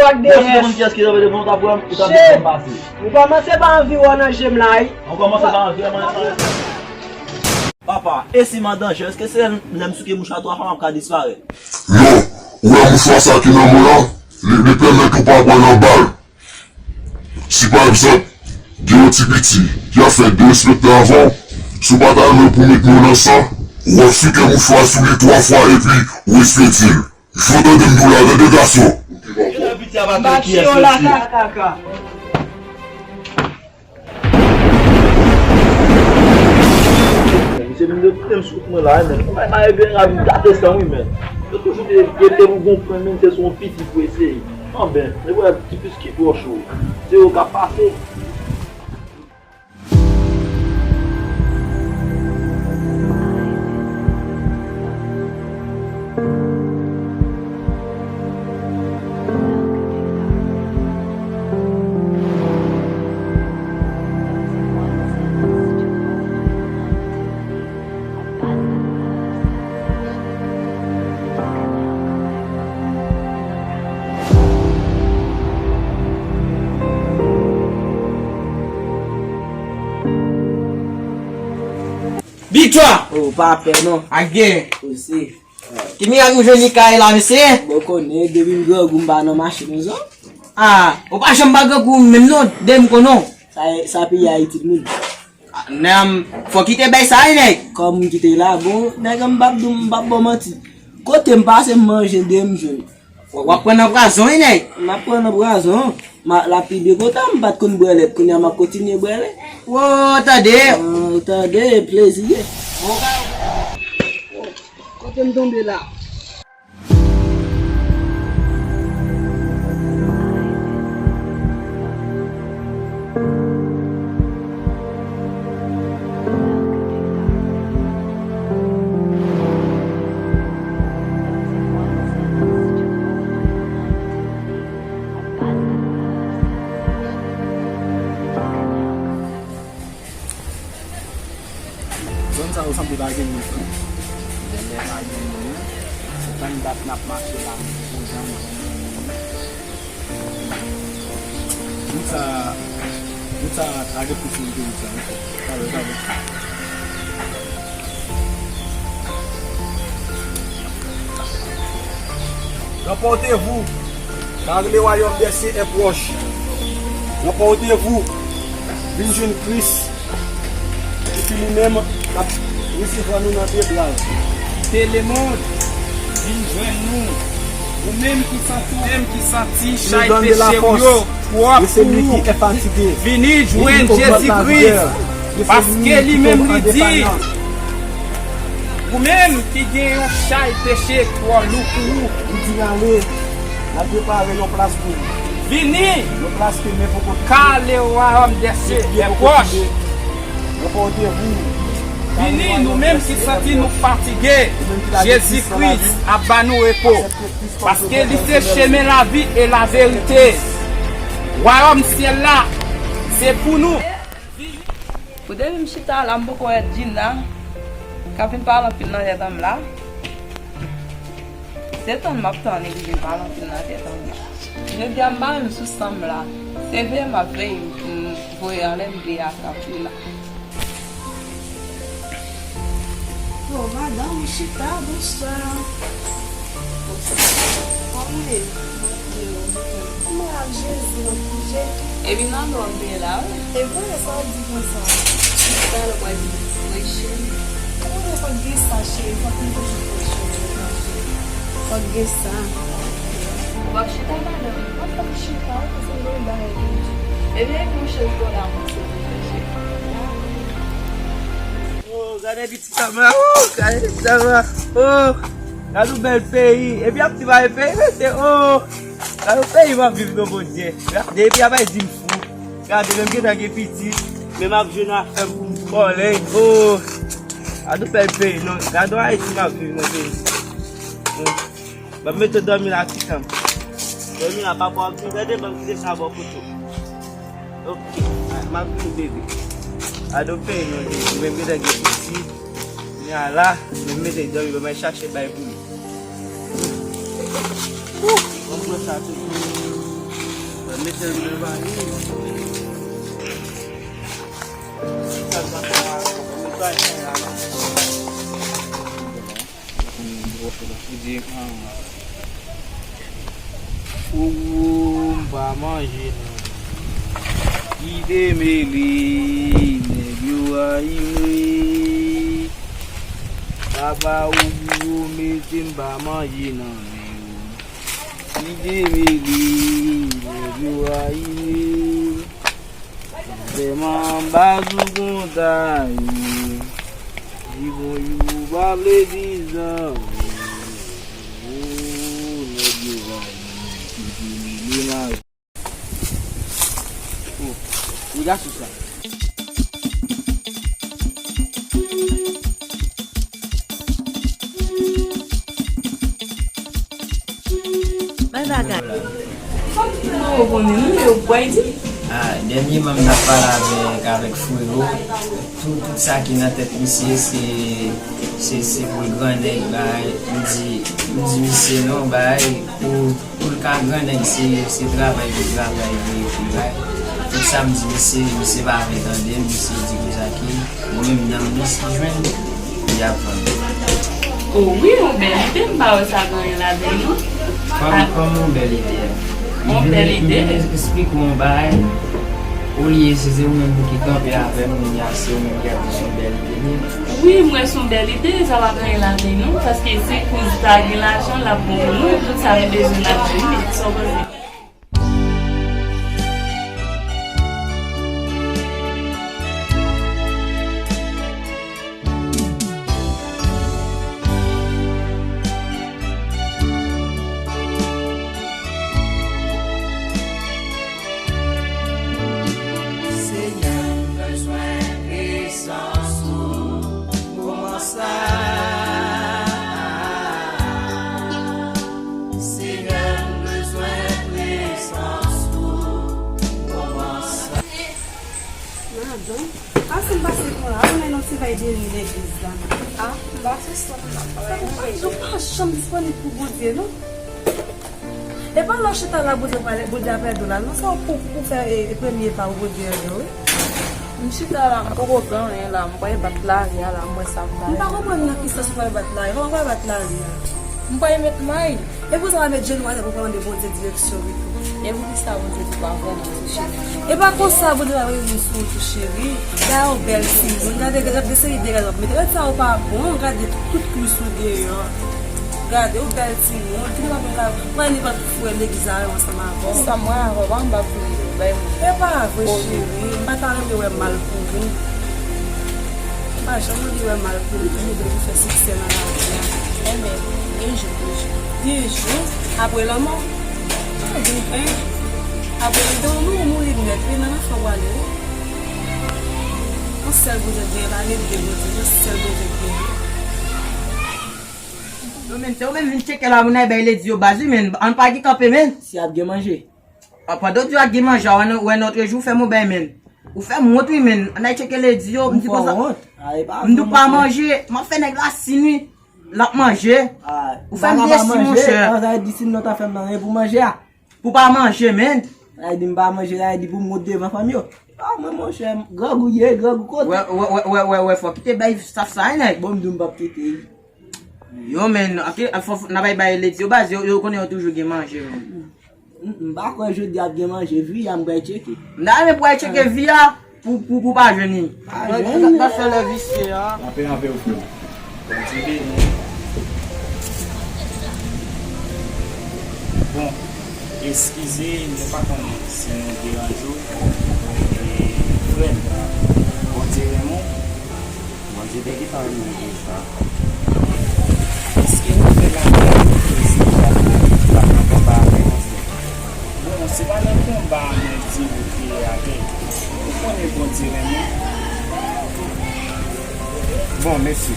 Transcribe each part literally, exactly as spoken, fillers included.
Ak de Mwen, si te konn kiyès ki t ap ede mwen, ou t ap wè m, ou t ap Shit. Wè m pase. Ou kòmanse ba anvi wè nan je m la, wi. Ou kòmanse ba anvi wè nan je m la. Papa, e si m an danje, èske se lè m souke mouchwa twa fwa m ap ka disparèt? Non, ou wè mouchwa sa ki nan men w la, li, li pèmèt ou pa pran nan bal. Si pa egzanp, gen yon ti piti ki ap fè derespekte avè w, si w pa ta renmen pou met men w nan san, w ap souke mouchwa sou li twa fwa epi ou espedye l. Fò tande m di w la, tande gason. Piti ap atake kiyès la, kaka. Misye vin de kote m sou mwen la, men. Mwen pa ebe a vin gate san wi, men. Yo toujou te rete pou gon pwen, men se sou yon piti pou eseye. Anben, men wè, ti plis ki pwòch ou. Se yo k ap pase. Biktwa! Oh, pa pè non. Ak gen. Osi. Ki mirak nou jwenn li kay la, mesye? Bon, konnen, depi m grangou, m pa nan mache, non, zò. Ah, ou pa janm pa grangou menm, non, de m konnen w. Sa, sa peyi Ayiti moun. Ah, nan, fò kite bay sa, wi, nèg. Kòm m kite la, bon, nèg, m p ap di w, m p ap ba w manti. Kote m pase, m manje, de m jwenn. W ap pran nan pwazon, wi, nèg. M ap pran nan pwazon. Ma, l ap pi byen kontan, m pa t konn bwè lèt, kounye a m ap kontinye bwè lèt. Wo, tande. Ah, tande, plezi ye. Kote m tonbe la? Zòn sa yo sanble pa gen moun, non. Genlè pa gen moun, non. Se tann dat n ap mache la, nou poko janm jwenn moun. Wout sa, wout sa lage plis moun ke wout sa, wi. Sa vle, sa vle. Ranpòte vou, kar le wayòm dè sye è pwòch. Ranpòte vou, vin jwenn Kris, epi li menm l ap resevwa nou nan de bra l. Kite lemonn, vin jwenn nou. Ou menm ki santi, ou menm ki santi chay peche w yo twò pou ou, vini jwenn Jezi Kris, paske li menm li di, ou menm ki gen yon chay peche twò lou pou ou. Li di n ale, n al prepare yon plas pou ou. Vini, yon plas ke men poko touche, ka le wayòm dè sye è pwòch. Vini, nou menm ki santi nou fatige, Jezi Kris ap ba nou repo. Paske li se chemen, lavi e laverite. Wayòm syèl la, se pou nou. Pou depi m chita la, m poko wè Djina k ap vin pale anpil nan tèt an m la. Se tann m ap tann li vin pale anpil nan tèt an m la. Jodi a, m pa menm sou san m la. Se veye m ap veye pou m voye anlè m veye a k ap vin la. Oh, madanm, ou chita, bonswa. Kòman w ye? Mwen ak Jezi, mwen bouje. Epi nan lò m te la, wi. E vre, sa w di konsa? Talè w pral di m preche. Ou konnen fòk gen sa, cheri, fòk nou toujou preche, cheri. Fòk gen sa. W ap chita, madanm? Mwen fòk chita, wi, paske m gen yon bagay pou m di. Ebyen, epi yon chèz bò la, mwen se pou preche. Oh, gade pitit sa m la, oh, gade pitit sa m la, oh, gade yon bèl peyi. Epi ap di pa gen peyi, mesye, oh, gade yon peyi m ap viv, non, Bondye. Depi ap di m fou. Gade, menm gentan gen pitit, men m ap jwenn afè m pou m kòlè, oh, gade yon bèl peyi, non, gade yon Ayiti m ap viv, non, peyi. Hmm. Ban m mete dòmi la, ti tanm. Dòmi la, papa w ap vin, gade, ban m kite sa bò kote w. Ok, m ap vin, bebe. Adope, non, li menm gentan gen pitit. Kounye a la, men m mete dòmi, ban m al chache bay pou li. Ouh, ban m pran sa tou. Mete l nan valiz. Sa l pa fè la, sa l pa fè la. Ou, m pa manje non. Kite mele, nèg yo rayi mwen. Papa, ou mete m pa manje nan men yo. Kite mele, nèg yo rayi mwen. Sèlman baz ou konn sa yo. Di bonjou pa vle di zanmi. Oh, nèg yo va vin kite li li mari. Oh, li gason sa. Bay bagay. Fanm ki mwen konnen non, yo bwè di. Ah, dènyèman m t ap pale avèk, avèk Frero. Tout, tout sa ki nan tèt misye, se, se, se pou l grannèg, bay. M di, m di misye non, bay, pou, pou l ka grannèg, se, se travay pou travay, pou ekri, bay. Tout sa m di misye, misye pa vle tande, misye di konsa ke Mwen menm nan minis ki jwenn, li ap vann. O wi, yon bèl ide, m pa wè sa gen anyen ladan l non. Kòm, kòm yon bèl ide a? Yon bèl ide. Vin, vin esplike mwen yon bagay. Olye si se ou menm pou ki kanpe avè m, kounye a se ou menm ki ap di se yon bèl ide li ye. Wi, m wè se yon bèl ide, sa pa gen anyen ladan l non, paske si kouz ta gen lajan, l ap bon pou nou, tout sa nou bezwen n ap jwenn li. Sa w panse? Senyè, m bezwen prezans ou moman sa. Senyè, m bezwen prezans ou moman sa. Madanm, pase m pase kon la, ou nan yon ti vay deri legliz la. A, m pase san m ap pale. Sa pou pa, ou pa janm disponib pou Bondye, non. E pa lè w chita la, Bondye pale, Bondye ap ede w la. Non, sa w pou, pou fè e, e premye pa w, Bondye ede w, wi. M chita la, m poko fè anyen la, m pral bat lari a la, m wè sa m ta fè. M pa konprann nan ki sans ou pral bat lari a. Kòman w pral bat lari a? M pral met may. E pou sa w pa met jenou atè pou w mande Bondye direksyon li tou? E poukisa Bondye di w pa vrèman touche m? E pa konsa Bondye pa vrèman sou ou tou, cheri. Gade yon bèl timoun. Gade, gade, gade seri de gade w ap mete. Gade sa ou pa bon. Gade tout kris ou deyò. Gade yon bèl timoun. Ki nou pa pou ka pran nenpòt frè legliz la menm ansanm avè w. Sa mwen avè w pa m pa pou bay moun. E pa vre, cheri. M pa ta renmen wè mal pou ou. M pa janm anvi wè mal pou ou. Toujou vle pou fè siksè nan lavi a. Enben, gen jou toujou. Gen jou? Apre lanmò? Apre lanmò, ou mouri nèt, wi, nan lanfè w prale, wi. Yon sèl Bondye k genyen, pa gen de Bondye, yon sèl Bondye k genyen. Yo, men, se ou menm vin tcheke la, moun ay bay ledi yo baz, wi, men, ann pa gen kanpe, men. Si ap gen manje. A, pandan w di w ap gen manje, a, wè, wè nòt rejou, fè m yon bay, men. Ou fè m wont, wi, men. Ann ay tcheke ledi yo, m di konsa. M di w pa manje, m ap fè nèg la sin, wi. L ap manje. Ou fè m desi, monchè. Sa vle di si nòt a fè m nan, e pou manje a. Pou pa manje, men. Sa vle di m pa manje, sa vle di pou m wont devan fanm yo. A, mwen, monchè, grangou ye, grangou kote. Wè, wè, wè, wè, wè, wè, fò kite bay staff sa, wi, nèg. Bon, m di w m p ap kite. Yo, men, ok, fò, fò, n a bay bay ledi yo, baz, yo, yo konnen yo toujou gen manje, men. M, m pa kwè jodi a ap gen manje, vi a m pral tcheke. M ta renmen pou al tcheke vi a pou, pou, pou pa jwenn li. Pa jwenn li. N ap fè lè visye a. Anpil, anpil, frè m. Bondye beni. Bon, eskize, nou pa konnen si nou deranje w. E, frè m, Bondye renmen w. Bondye te gentan renmen w deja. Èske nou fè lapè avèk Jezi ki pa nan konba avè nou? Bon, se pa nan konba mwen di ou te avè l. Ou konnen Bondye renmen w. Bon, mesye,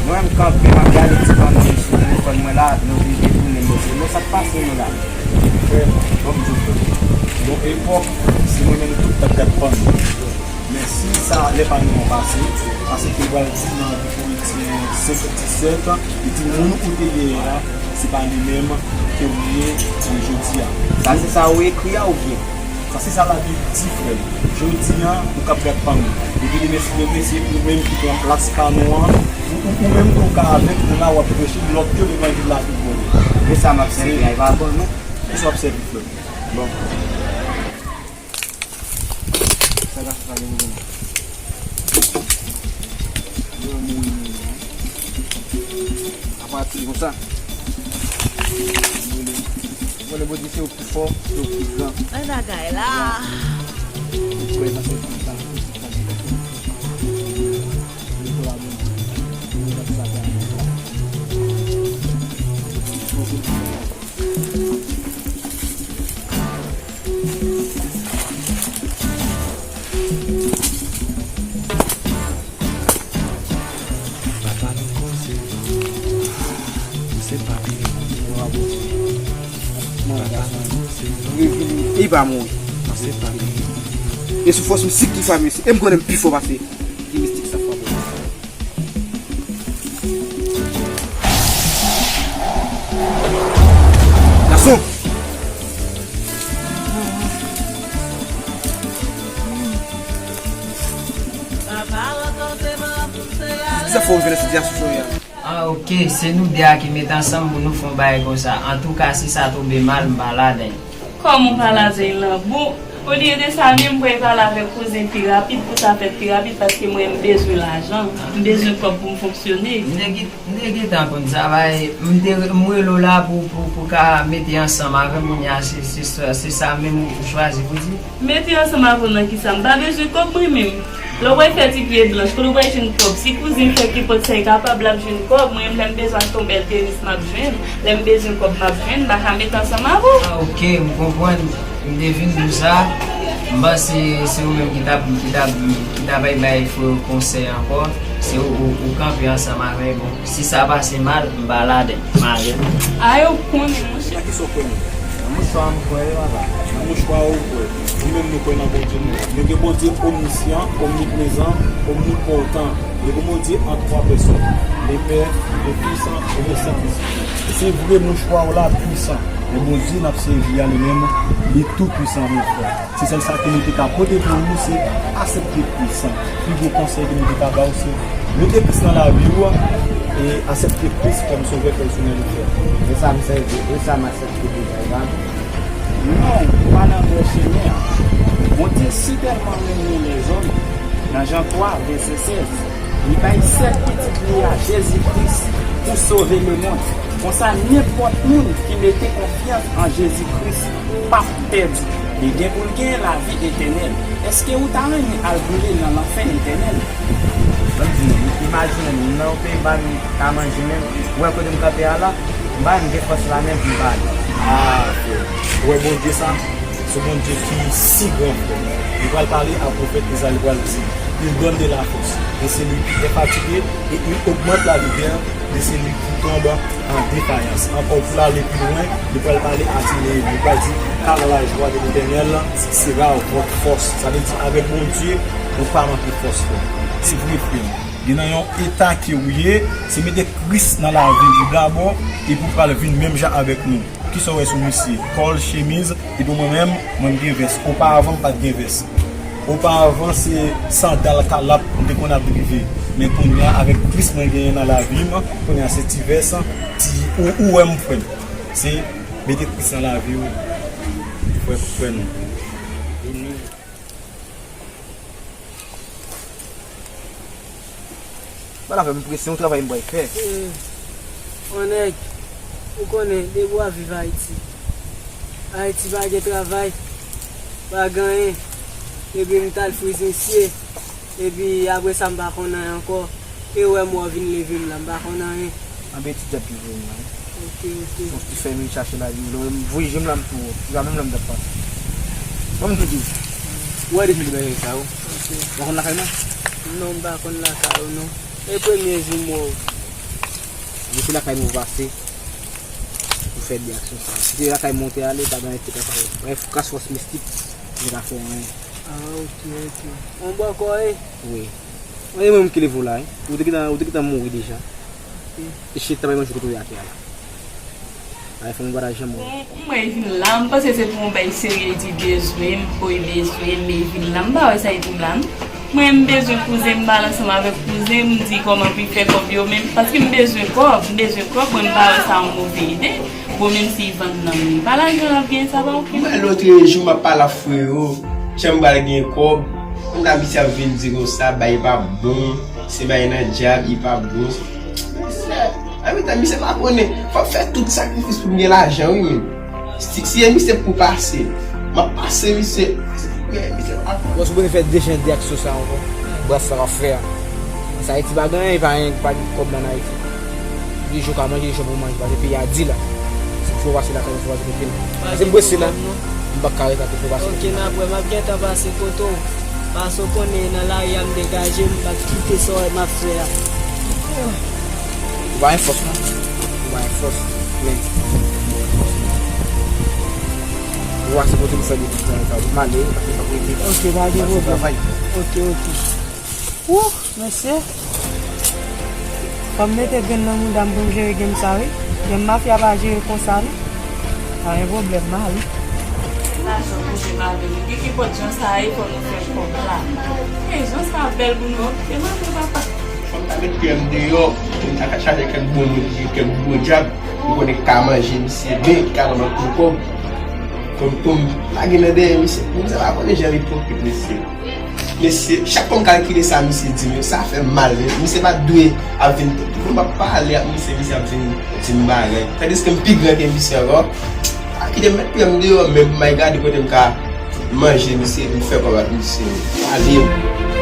mwen m kanpe, m ap gade ti pandan m sou telefòn mwen la, nou vin detounen, mesye. Bon, sa k pase nou la? Frè m, ban m di w, frè m. Yon epòk, se mwen menm tout t ap gad pandan. Men si sa lè pa nou an pase, paske l pral di nan Korinti senk disèt, li di moun ou te ye a, se pa li menm ke w ye jodi a. Sa se sa ou ekri a oubyen? Se sa Labib di, frè m. Jodi a, ou kab gad pa m. Epi demen, si Bondye se ou menm ki pran plas pa nou an, ou, ou, ou menm tou ka avèk nou la, w ap preche lòt yo levanjil la tout bon. Men sa m ap sèvi a, e pa bon, non? Kisa w ap sèvi, frè m? Bon. Sa ka fè sa gen moun. Yo mouri, mouri, non. Apa ti konsa. Mouri. Mwen, Bondye, se ou ki fò, se ou ki gran. Mwen bagay la. Ou kwè nan sèl konsa. Mwen kwè la, Bondye. Mwen kwè sa. Papa nou koze, se pa pire. Papa nou koze, li pa mouri. Se pa pire. E sou fòs mistik ki fè misye. E m konnen m pi fò pase ki mistik sa fè. Gason! Kisa fè w vin nan sitiyasyon sa a? Ah, ok, se nou de a ki met ansanm pou nou fè yon bagay konsa. Antouka, si sa tonbe mal, m pa ladan. Kòman w pa ladan l lan? Bon, olye de sa, menm m pral pale avèk kouzen pi rapid pou sa fèt pi rapid, paske mwen, m bezwen lajan, m bezwen kòb pou m fonksyone. M te gen, m te gentan konn sa va ye. M te, m rele w la pou, pou, pou ka mete ansanm avè m, kounye a, se, se, se, se sa menm ou chwazi pou di? Mete ansanm avè w nan kisa? M pa bezwen kòb mwen menm. Lè w pral fè ti pye blanch, kote w pral jwenn kòb? Si kouzen fè ki pòt sa, li kapab l ap jwenn kòb. Mwen menm, lè m bezwen achte yon bèl tenis, m ap jwenn. Lè m bezwen kòb, m ap jwenn. M pa ka mete ansanm avè w. Ah, ok, m konprann. M te vin di w sa. M panse se ou menm ki t ap, ki t ap, ki t ap bay, bay frè w konsèy ankò. Se ou, ou, ou kanpe ansanm avè l. Bon, si sa pase mal, m pa ladan. M ale. A, yo konnen, monchè. Nan kisa w kwè menm? Nan mouchwa a m kwè, papa. Nan mouchwa a ou kwè. Nou menm nou kwè nan Bondye nou. Nou gen Bondye omnisyan, omniprezan, omnipòtan. Nou gen Bondye an twa pèsòn. Le Pè, le Fis, e le Sentespri. Se vre mouchwa w la pwisan. Men Bondye n ap sèvi a li menm, li tou pwisan, mon frè. Se sèl sa ke nou te ka pote pou ou, se aksepte Kris. Pi gwo konsèy ke nou te ka ba w, se mete Kris nan lavi w e aksepte Kris kòm Sovè pèsonèl ou fè. E sa m sèvi, e sa m aksepte deja, e pa vre? Non, ou pa nan vrè chemen an. Bondye si tèlman renmen lèzòm, nan Jan twa, vèsè sèz, li bay sèl Pitit li a, Jezi Kris, pou sove lemonn. Konsa, nenpòt moun ki mete konfyans an Jezi Kris p ap pèdi. Li gen pou l gen lavi etènèl. Èske ou ta renmen al boule nan lanfè etènèl? Ban m di nou, imajine nou nan yon peyi m pa menm ka manje menm. Ou wè kote m kanpe a la? M pa menm gen fòs la menm pou m pale. Ah, frè. Ou wè Bondye sa? Se Bondye ki si gran, frè. Li pral pale a pwofèt Ezayi, li pral di, Il donne de la force, et celui qui est fatigué, et il augmente la vigueur de celui qui tombe en défaillance. Ankò, pou l ale pi lwen, li pral pale a ti Neemi, li pral di, Car la joie de l'Éternel sera votre force. Sa vle di, avèk Bondye, ou pa manke fòs, frè. Se vre, frè m. Gen nan yon eta ke ou ye, se mete Kris nan lavi w dabò, epi w pral vin menm jan avèk nou. Kisa w wè sou misye? Kòl, chemiz, epi mwen menm, mwen m gen vès. Oparavan, m pa t gen vès. Oparavan, se sandal, kalòt, m te konn ap drive. Men kounye a, avèk Kris mwen genyen nan lavi m, kounye a se ti vès, ti, ou, ou wè m, frè m. Se mete Kris nan lavi w, frè, frè nou. Ba la fè m prese, yon travay m pral fè. Eh, on nèg, ou konnen, depi w ap viv Ayiti, Ayiti pa gen travay, pa gen anyen. Epi m t al Friz misye, epi apre sa m pa konn anyen ankò. E ou wè m wè w vin leve m la, m pa konn anyen. Anben ti djab ki voye m la, wi. Ok, ok. Bon, ki fè m chache lavi m. Lè m voye je m la, m tou wè w. Se pa menm lè m t ap pase. Bon, m tou di w. Ou wè depi m te bagay sa yo. Ok. Ou pa konn lakay mwen? Non, m pa konn lakay ou, non. E premye jou m wè w. Depi lakay mwen ou pase, ou fè de aksyon sa yo. Si te lakay mwen ou te ale, pa gen anyen ki te ka fè w. Brèf, gras fòs mistik, m te ka fè w anyen. Ah, ok, ok. On bò kò e? Wi. E mwen menm ki leve w la, wi. Ou te gentan, ou te gentan mouri deja. Ok. E chyen t ap manje kote w ye atè a la. Ay, fanmi pa ta janm wè. Mwen vin la, m panse se pou yon bay serye di bezwen m, boy bezwen m, men vin la, m pa wè sa e di m la non. Mwen m bezwen kouzen m, m pale ansanm avèk kouzen m, m di kòman pou l fè kòb yo, men paske m bezwen kòb, m bezwen kòb, mwen m pa wè sa yon move ide. Bon, menm si l vann nanm li, pa lajan l ap genyen, sa pa yon pwoblèm. Mwen lòt jou m ap pale ak frero, jan m pral gen kòb, konn a misye ap vin di konsa, bay pa bon, se bay nan dyab, li pa bon. Mesye, an menm tan misye pa konnen, fò m fè tout sakrifis pou m gen lajan wi menm. Si, si e misye pou pase, m ap pase misye. Paske misye pa bon. Bon, si w bezwen fè de jan de aksyon sa ankò, bras sa w ap fè a. Sa Ayiti pa gen anyen, pa gen, pa gen kòb nan Ayiti. Li jou ka manje, li jou pou manje, paske peyi a di la. Si fò pase lakay, fò pase kote l. Paske m prese la, m p ap ka rete ap fò pase kote l. Ok, n ap wè, m ap gentan pase kote w. Paske w konnen nan lari a m degaje m, m p ap kite sa w wè m ap fè a. Ou pa gen fòs non. Ou pa gen fòs. Men. Ou pase kote m fè de tout tan sa. M ale, paske m ap rete. Ok, pa gen pwoblèm. Ok, ok. Wouh, mesye. Fò m mete grenn nan mouda m pou m jere game sa wi. Game mafya pa jere konsa non. Pa gen pwoblèm, m ale. Lajan kote m avè w. Gen kenpòt jan sa ye, fò nou fè kòb la. E jan sa bèl pou nou, okipe m avè papa. Fò m ta met pye m deyò, pou m ta ka chache kèk bon moun ki gen kèk gwo djab, m konnen k ka manje misye byen, ki ka ban m anpil kòb. Pou m, pou m lage nan dèyè misye. Misye pa konnen jan l ipokrit, mesye. Mesye, chak fwa m kalkile sa misye di m yo, sa fè m mal, men misye pa t dwe ap vin, pou m ap pale ak misye, misye ap vin di m bagay. Tandiske m pi gran ke misye ankò. A kite m met pye m deyò, men pou m al gade kote m ka manje misye, pou m fè kòb ak misye. Ale.